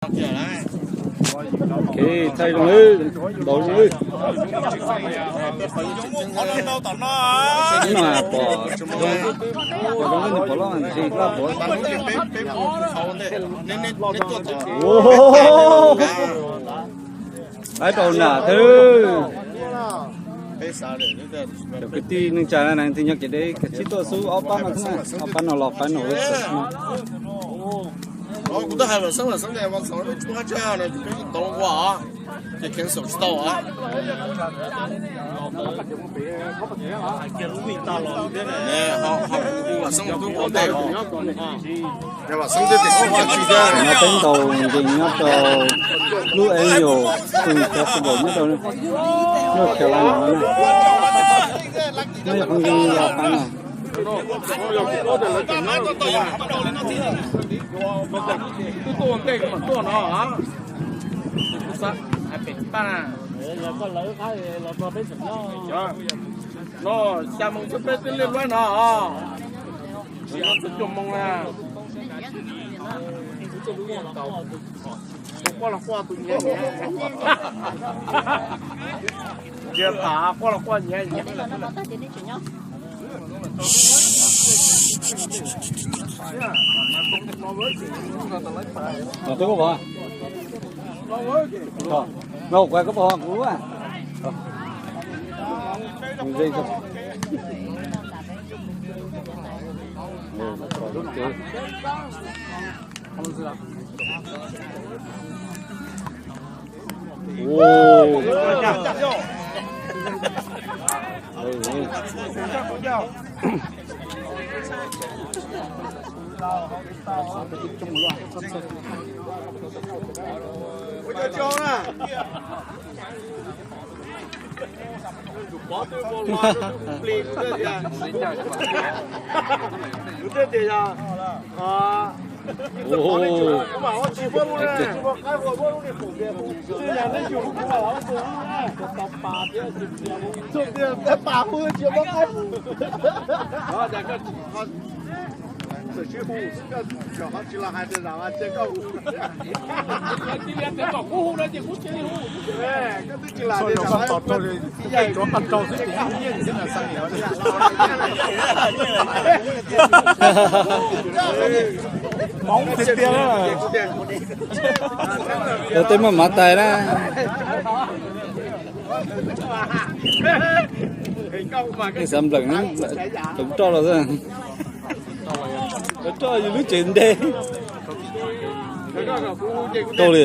Ok, thaij zoo li, ntaus zoo li. Hnub no pom, pom zoo li nws pom loj ntxim loj puav. Laib rau nam thwb. Cov kwv tij neej tsa na, leej twg nyob kev deb kav tsij tuaj xub ob pab no xwb na, ob pab no los pab no. No peb ntaus nkees nyob rau lub annual festival nyob rau North Carolina no na. Nyob yog qhov nkees los qhov no. No xya moo xwb peb twb liaj luab no. Tsis yog txog cuaj moo na. Tus quaj los quaj tus nyiav nyiav. Ntiav tas quaj los quaj nyiav nyiav. Tej muaj mav tais na. Xav nplawm, nplawm roj los, roj yus lub tsev nte. Tau li.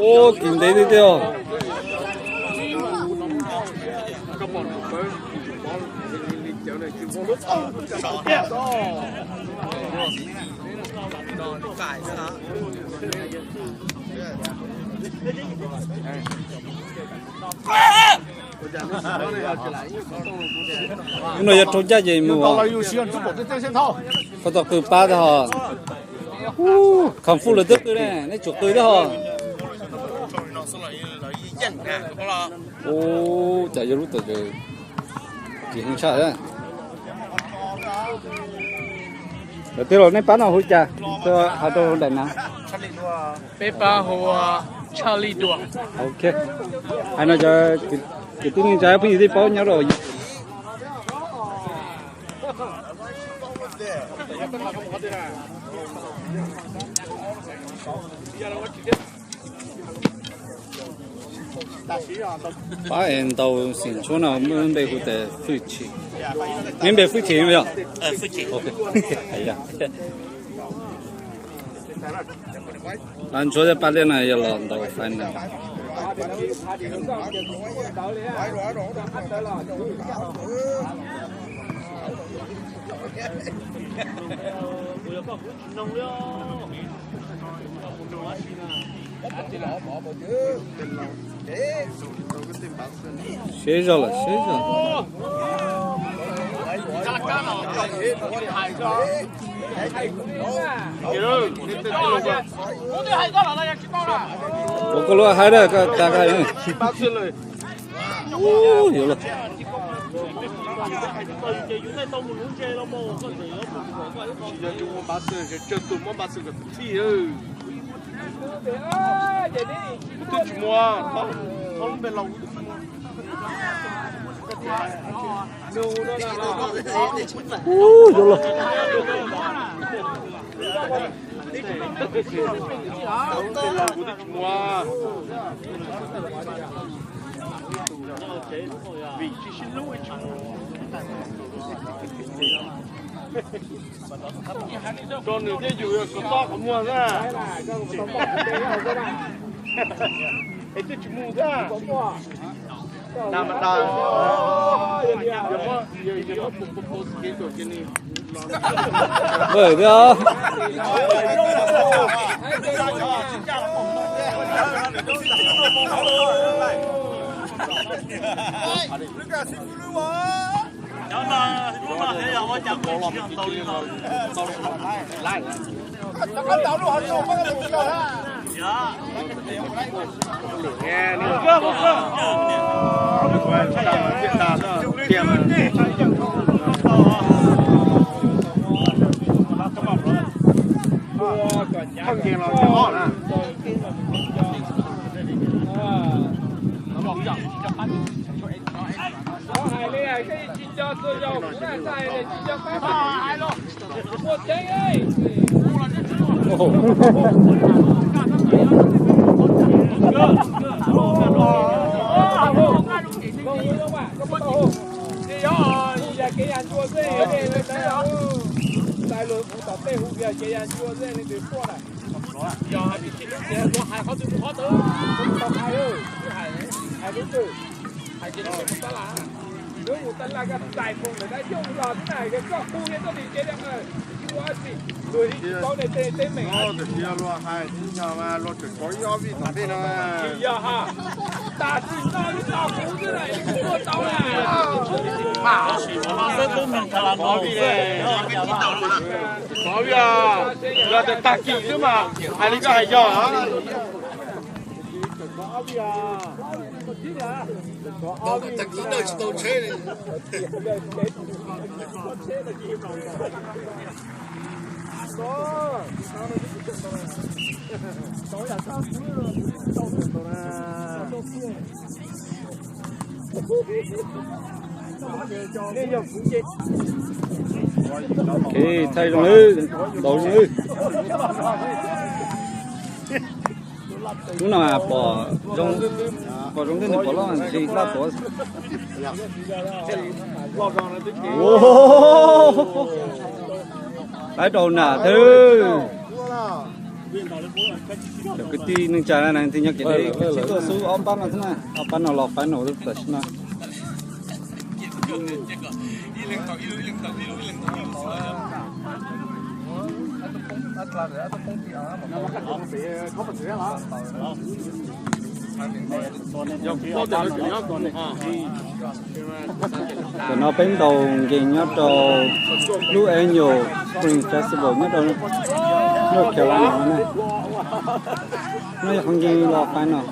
Ua kis ntev tiag tiag. Hnub no yog rau ncaj ces mus. Koj tau qw pab tag hos. Khamfuj lawv twb qw ne, neb tsum qw tag hos. Ub, cas yog lub tawm tsis heev tshaj. Lawv twb los, nej pab no hu cas? Tuaj hais rau daim na. Peb pab hu Tshaj Lij Dua. Ok. Hais no cov kwv tij neej tsa phooj ywg tej paub nyob rau Pab es ntaus xim ntsuab no muaj npe hu tias Fwj Chim. Neb npe Fwj Chim yog? Lawv ntsuab cov paj liab no yog los ntaus final. Siab zog lawm, siab zog. Ua koj lub hais da koj tas ka. Ub, yuav luag. Tsis yog yus ua npaj xwb, tsawg tus muab npaj xwb kom txhij. Kuv twb tsis muaj, txhob lub npe laus kuv twb tsis muaj. Ub, yuav luag. Vim tsis sib hlub. Tso nws thiab yus kov tob qhov muag xwb. Es twb tsis mus xwb. Dag mas dag. Vawm thiab. Tiam sis yog luag hais tib nyog mas luag tseem tsov ib ob vij tom ntej no. Yog ha, tas tsis tau ib tau kuv xwb na, kuv tuaj tau na. Xwb tub me ntxhais los no xwb. Tsov vij, yog tias tag kis xwb mas hais li koj hais yog. Tag kis dawj tsis tau tsheb li. Thaij zoo li, ntaus zoo li. Lub no pom zoo, pom zoo li nws pom loj ntsis loj tuav. Laiv rau nam twb. Cov kwv tij neej tsa na, leej twg nyob kev deb, kwv tij tuaj xub ob pab no xwb na, ob pab no los final tam sim no. Tam no peb ntaus nkees nyob rau lub annual Spring Festival nyob rau North Carolina no na. No yog qhov nkees los final.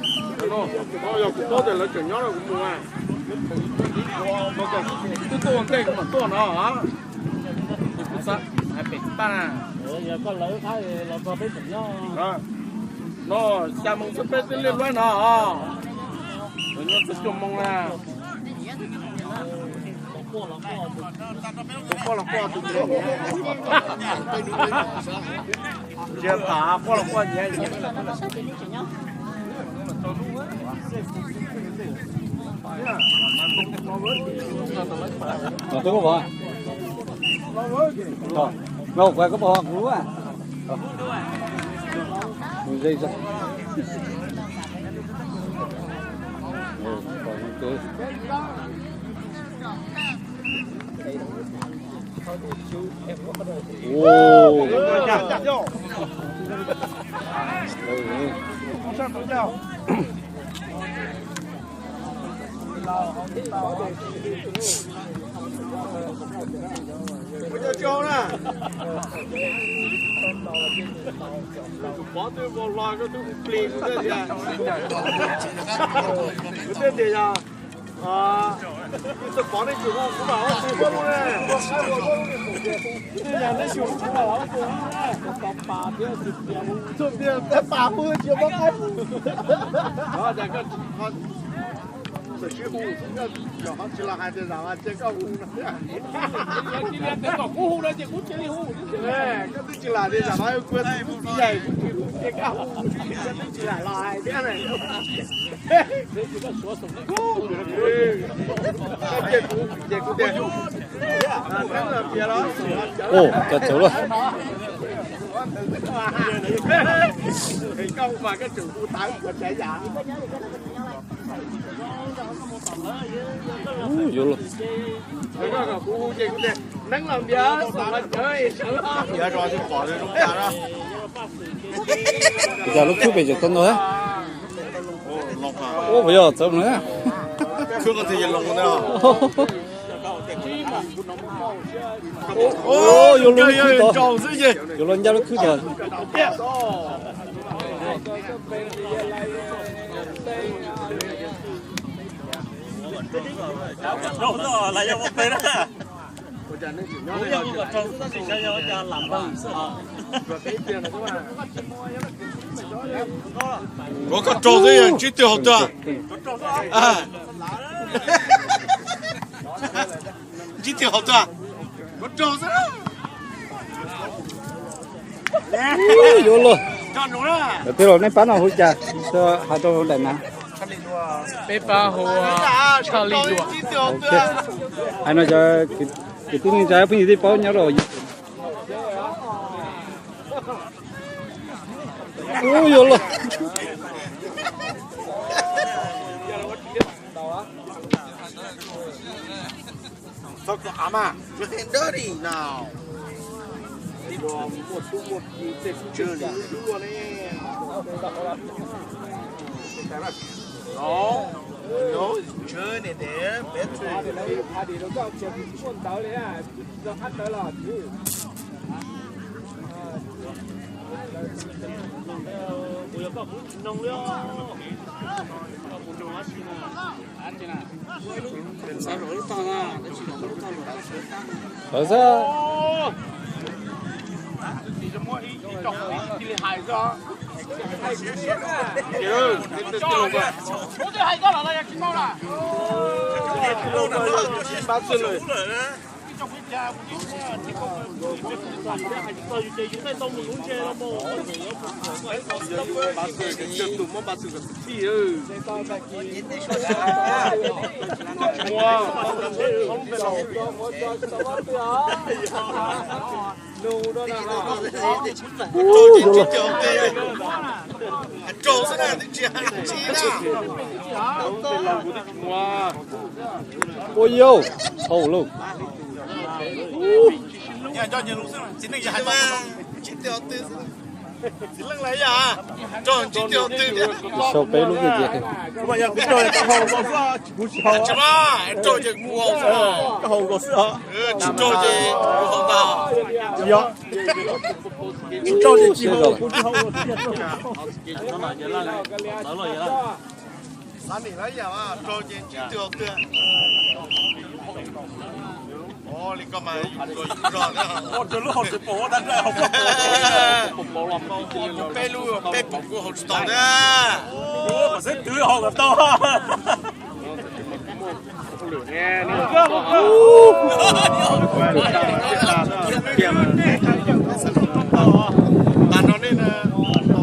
Twb tuaj ntej kuv mam tuaj no. Kuv xav hais pem pab na. No xya moo xwb peb twb liaj luab no. Lawv nyob txog cuaj moo na. Quaj los quaj tus, ntsia tas quaj los quaj nyiav. Twb koj pom, no kuv koj pom kuv lub. Pov twb vau hlo koj twb hu plig kuv thiaj tias, kuv thiaj tias yog Koj twb tsis lam tias zaum no kuv txiv kuv txiv yaim kuv tsis hu ces koj hu, koj twb tsis lam los hais thiab. Ces kuv tias, Ua cas txawv lawm. Koj hu mas koj tseem hu tawv ua cas yam. Ub, yuav los. Ua cas lub khwb pem tseem tau ntau thiab. Ub, puas yog txawv no. Yuav los ncaj lub khwb tod, yuav los ncaj lub khwb tod. Kuv koj raug xwb, ntsib twg haus twg. Ntsib twg haus twg. Yuav luag. Cov tij laug, nej pab no hu cas? Hais rau daim na. Peb pab hu Tshaj Li Duam. Hais no cov kwv tij neej tsa phooj ywg twb paub nyob rau. Ub, yuav luag. Lawv xwb. Ua yau, hau lauj. Sau peb lub vij tias. Xav nim lawv yam raug ces ntsib twg haus twg. Li koj mas yus tua yus zog thiab. Peb lub peb pom kuv haus tsis tau thiab. Xeeb twv haus kom tau. Tas no nej,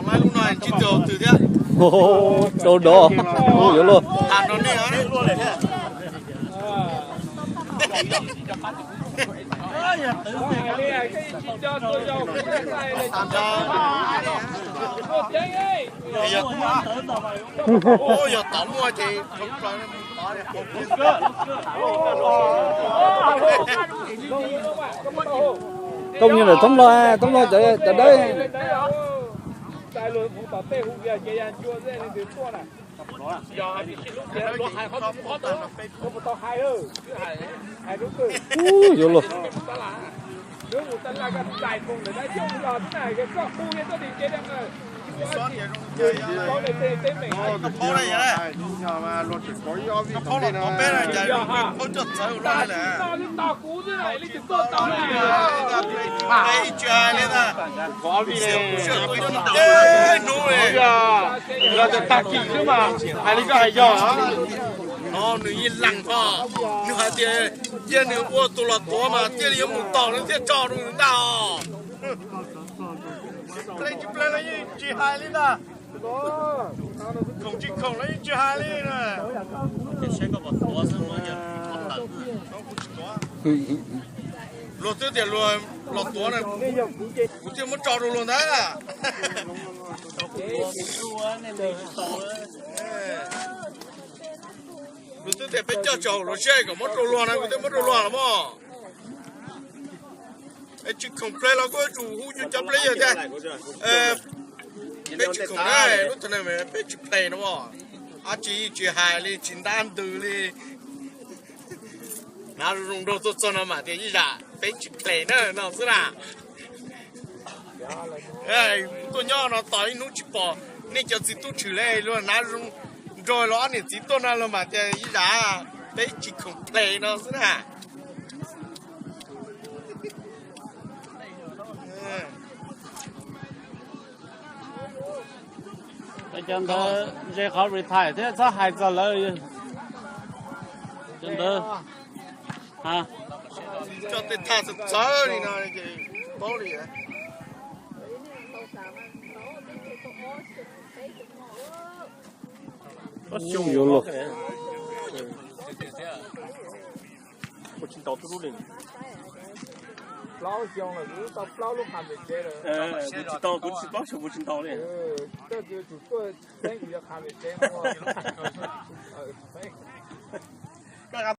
laib lub no ntsib twg haus twg thiab. Rau dov, yuav luag. Tas no nej. Yog tod muaj ces Koj mus nyob ntawm Thoob Log, Thoob Log cov dawb. Ub, yuav luag. Ib tsis hais li ntag. Hnub li, tag kis xwb mas hais li koj hais yog. No nws yeej lees koj, nws hais tias cia nws ua tus los tuav mas thiaj li yuav mus tau nws thiaj tso rau nws ntag os. Ple tsis ple los yeej tsis hais li ntag. Khoom tsis khoom los yeej tsis hais li. Luag twb tias luag los tuav na, kuv thiaj muab tso rau luag ntag. Luag twb tias peb coj tso hauv los seb kom muab rau luag na, kuv thiaj muab rau luag los mas. Peb tsis complain los kuj yuav tsum hu yus cov player thiab. Peb tsis khoom na, lub teb chaws no peb tsis play no mas. Dab tsi tsis hais li, tsis ntab ntws li. Hnav zoo zoo nraug tuaj txog no mas tias ib yam peb tsis play na no xwb na. Tuaj nyob no tos ib hnub tsis pom nej cov txiv tub tshwm li, luag hnav zoo nraug los ob niam txiv tuaj no los mas tias ib yam peb tsis complain no xwb na. Cov ntawd ze qhov retire thiab txhob hais txog lawv. Cov ntawd, coj tej thaj txawv txawv li no, paub li. Yuav luag. Kuv tsis ntaus tub lub li. Plaub xyoo lawm kuv tau plaub lub qhab npem tsev lawm. Kuv tsis tau, kuv tsis paub xyov kuv tsis ntaus li. Koj yuav tsum tuaj txeeb kuv cov qhab npem tsev no.